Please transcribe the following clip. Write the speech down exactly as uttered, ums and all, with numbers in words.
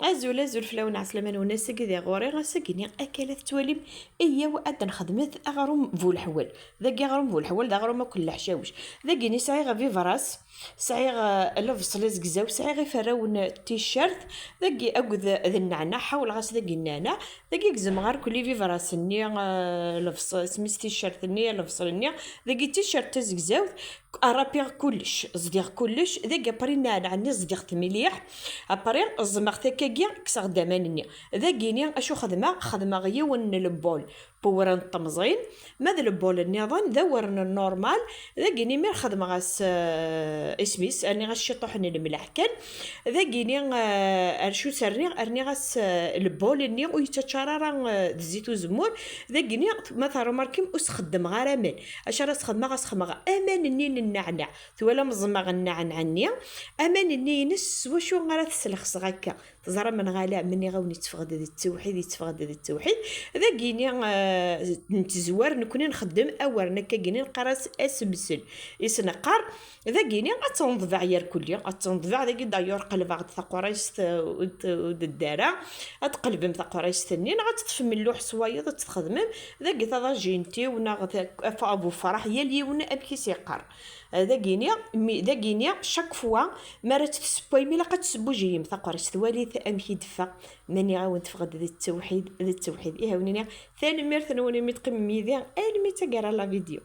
Azul, azul fell-awen, ɛeslama-nwen, ass-agi di ɣur-i, ass-agi-ni akka la tettwalim, iyyaw ad nxedmet aɣrum bu leḥwal. Dagi aɣrum bu leḥwal d aɣrum akk n leḥcawec. Dagi-ni sɛiɣ bibras, sɛiɣ, eh, lebṣel azegzaw, sɛiɣ iferrawen n ticcert, dagi akked d nneɛna, ḥawleɣ-as dagi nneɛna, dagi gezmeɣ ar kulli bibras-nni, eh, lebṣel, isem-is ticcert-nni, lebṣel-nni, dagi ticcert tazegzawt, rapiɣ kullec, zdiɣ kullec, dagi apri nneɛna-nni zdiɣ-t mliḥ, apri ẓẓmeɣ-t akkagi, kkseɣ-d aman-nni. Dagi-ni acu xedmeɣ? Xedmeɣ yiwen n lebol n wewren n temẓin, ma d lebol nniḍen d awren n normal, dagi-ni mi xedmeɣ-as, eh, isem-is, rniɣ-as ciṭuḥ n lemleḥ kan, dagi-ni, eh, ar acu s rniɣ, rniɣ-as, eh, lebol-nni ur yettaččar ara, eh, d zzit uzemmur, dagi-ni ma teṛumarkim ur s-xeddmeɣ ara aman, acu ara s-xedmeɣ? Ad s-xedmeɣ aman-nni n nneɛna, twalam ẓẓmeɣ nneɛna-nni, aman-nni-ines s wacu ara t-slexseɣ akka? Teẓram menɣala, menniɣ-awen, yetteffeɣ-d d ttewḥid, yetteffeɣ-d d ttewḥid. Dagi-ni, eh, nettezwar, nekkni nxeddem awren akka-gini, neqqar-as asemsel. Is neqqar, dagi-ni ad tenḍbeɛ yerkulli, ad tenḍbeɛ dagi, d'ailleurs qelbeɣ-d taqurayst, eh, ur d-, ur d-, ddara, ad tqelbem taqurayst-nni, neɣ ad teṭṭfem lluḥ s wayeḍ ad tt-txedmem. Dagi taḍajint-iw, neɣ ta-, af-, abufraḥ, yal yiwen amek i s-yeqqar. Eh, dagini, mi, dagini, chaque fois, mi ara tt-tessewwayem, ilaq ad tessewjiyem taqrest. Walit amek i d-teffeɣ. Ma nniɣ-awen teffeɣ-d d ttewḥid, d ttewḥid. Ihi awen-iniɣ, tanemmirt-nwen imi teqqimem yid-i almi d taggara n la vidéo.